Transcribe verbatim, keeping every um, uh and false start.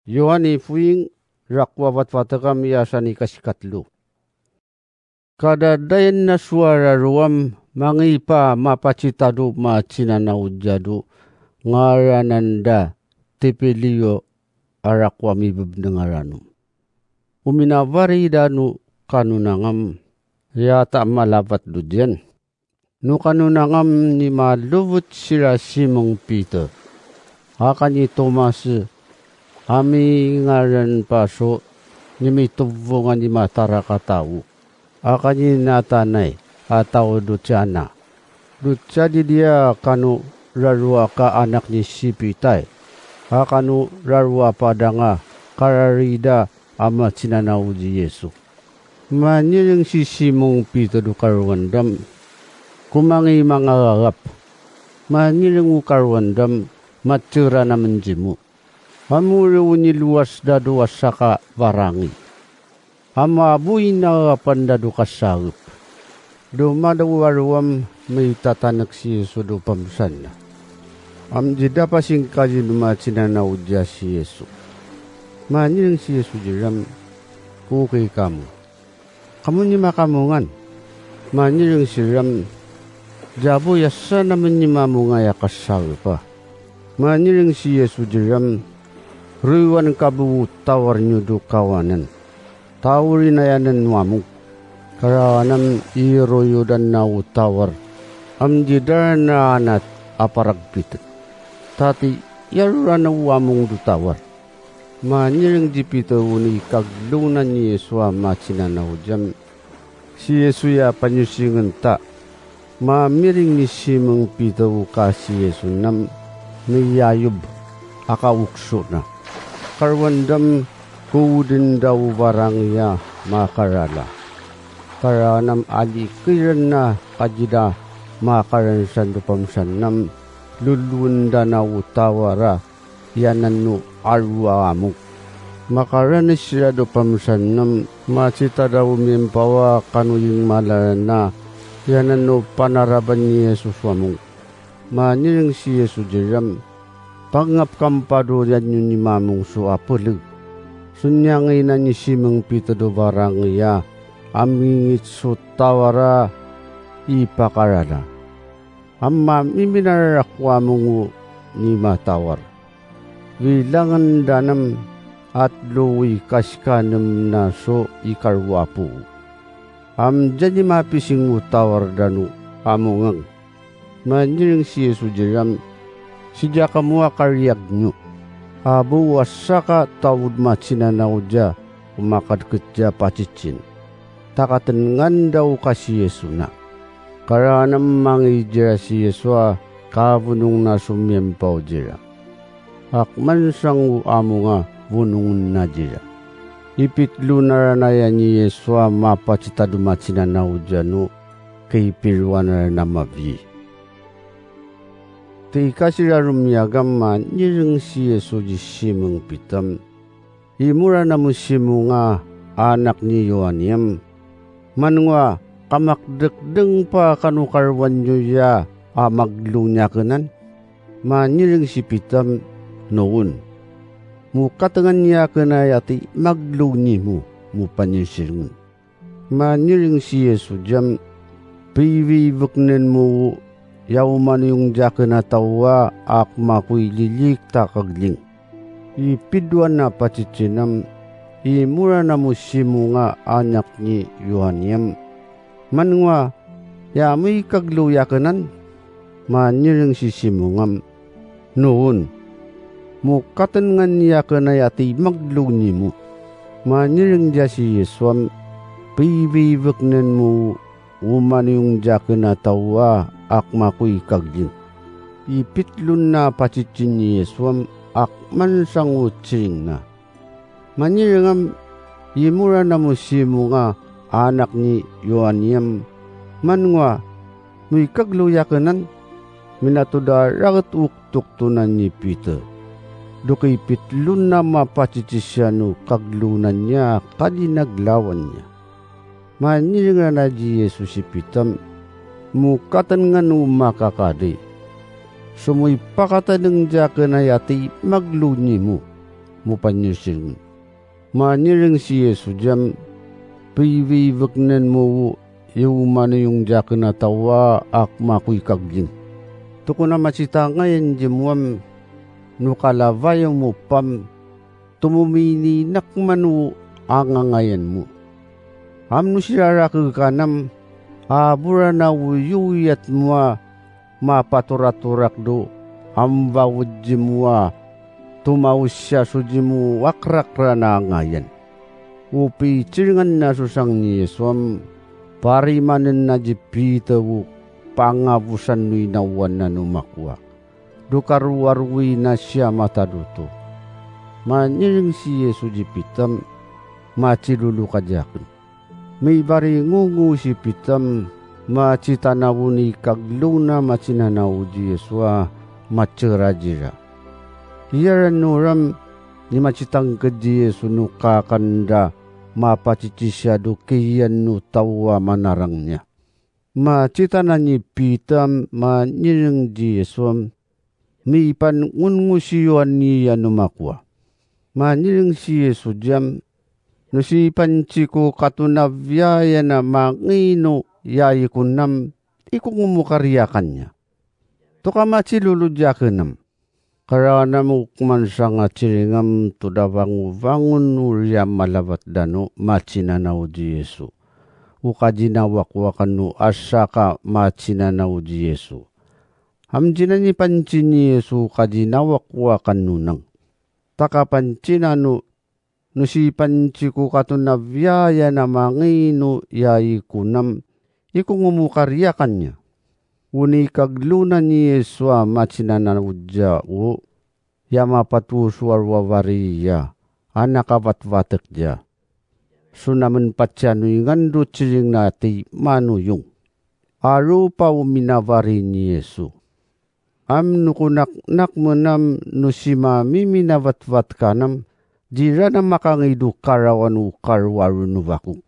Yohani Fuwing, rakwa fatfatek am i asan i kasikatlo. Kadadayen na sowara roam mangipa mapacitado macinanao jado, ngaranan da Tepeliyo a rakwa mibebneng a ranom. O minabarida no kanonang am, ya ta malapat do diyan. No kanonang am ni malobot sira Simong Piter, aka ni Tomas a mingaran pa so ni mitobongan i matarak a tao, aka ni Natanay a tao do Cana, do Calidiya, kano raro aka anak ni Sipitay, a kano raro a padang a kararida a macinanao i Yesu. Manyiring si Simong Piter o karowan dam, komangi mangararap. Manyiring o karowan dam, matera na menjimo. Amore o nilowas da do asaka barangi. Amaboy na arapan da do kasarep. Do madaw a roam, mitatanek si Yesu do pamsan na. Amdida pasingkaji no macinanao iyan si Yesu. Manyiring si Yesu iran, kokay kamo. Kamo ni makamongan. Manyiring siran, jaboy asa naman ni mamongay a kasarep a. Manyiring si Yesu iran, royoan kabo o tawar niyo do kawanan. Tawri na yanan no amog. Karawanan iroyodan na o tawar. Amdida na anat a paragpiten. Tati, yaroran o among do tawar. Manyiring di Piter o ni kaglonan ni Yesu a macinanao iyan. Si Yesu ya panyosingen ta. Mamiring ni Simong Piter o kasi Yesu nam miyayob a kaokso na. Karowan dam koweden da o barangi a makarala. Karawanan alikiran na kajida makaransan do pamsan nam lolowen da na o tawar a yanan no aro a amog. Makaranes sira do pamsan nam macita da o miyampaw a kano ingmalalan a yanan no panarapan ni Yesu so among. Manyiring si Yesu iran, pangngap kam pado yan niyo ni mamong so apeleg. Sonyangin a ni Simong Piter do barangi a amingit so tawar a ipakarala. Amma miminararak o among o ni matawar. Bilangan da nam atlo i kasikanem na so ikaro apo. Amdiyani mapising o tawar da no amongan. Manyiring si Yesu iran, sija kamo a kariyag niyo. Abaw a saka tawod macinanao iyan o makadket iyan paciccin. Takatengan da o kasi Yesu na. Karawanan mangijer si Yesu a kabonong na so miyampaw iran. Akman sang o among a bonongen na iran. Ipitlo na ranayan ni Yesu a mapacita do macinanao iyan o kapiroan na rana mabi. Tika sira romiyagam manyiring si Yesu i Simong Piter. Imora na mo Simong a anak ni Yohan iyam. Mangwa kamakdekdeng pa kano karowan niyo iya a maglo niyakenan. Manyiring si Piter, noon. Mo katengan iyaken a yati maglo nimo mo panyisirengen. Manyiring si Yesu iyan, pibibeknen mo ya o maniyong iyaken a taw a akmako i lilik ta kagling. Ipidwa na pacicinam, imora na mo Simong a anak ni Yohan iyam. Mangwa ya mo i kaglo iyakenan? Manyiring si Simong am, noon. Mo katengan iyaken a yati maglo nimo. Manyiring diya si Yesu am, pibibeknen mo o maniyong iyaken a taw a akmako i kagling. Ipitlo na pacicin ni Yesu am, akman sang o ciring na. Manyiring am, imora na mo Simong a anak ni Yohan iyam. Mangwa mo i kaglo iyakenan? Minatoda raket o toktonan ni Piter. Duk ipitlo na mapacici siyan o kaglonan iya a kalinaglawan iya. Manyiring rana i Yesu si Piter, mo katengan o makakadi. So mo ipakateneng iyaken a yati maglo nimo. mu panyirsiringen. Manyiring si Yesu diyam, pibibeknen mu yu' maniyong jakena tawa ak makoykaglin. Tokona macitangayan jemu am, no kalabayo mu pam, tomo mininak manu angangayan mu. Am no sirarakek ka nam, aburan a uyuyat mu a mapatoratorak do, ambawed jemu a tomawsiya so jemu akrakran a angayan. O piciringan na so sangni Yesu am, parimanen na ji Piter o pangabosan no inawan na no makowa. Do karowarowi na siya matadoto. Manyiring si Yesu ji Piter am, macilolo ka jaken. Mibaringongo si Piter am, macitanaw o nikaglo na macinanaw ji Yesu a macerajira. Iyaran no ram, ni macitangked ji Yesu no kakan da, mapacicisiya do kiyan no tawa manarang niya. Macitana ni Piter am manyiring ji Yesu am, mipangongo si Yohan iya no makowa. Manyiring si Yesu diyam, no sipanciko kato na biyayan a mangino ya ikon am, ikongo mu kariyakan niya. Toka macilolo jaken am. Karawan am okman sanga ciring am to da bangobangon no riya malabat dano macinanaw ji Yesu. O kajinawakowakan no asaka macinanaw ji Yesu. Am jinani pancin ni Yesu kajinawakowakan no nang. Taka pancinan no no sipanciko kato na biyayan a mangino ya ikon am, ikongo mu kariyakan niya. O nikaglo na ni Yesu a macinanaw jiya o, ya mapatosowarowa bari iya, a nakabatbatek jiya. So namen paciyanuyingan do ciring na timanuyong. A ropa o minabari ni Yesu. Am no konaknak men am no simami minabatbat ka nam, dira na makangi do karawan o karowarowi no bakok.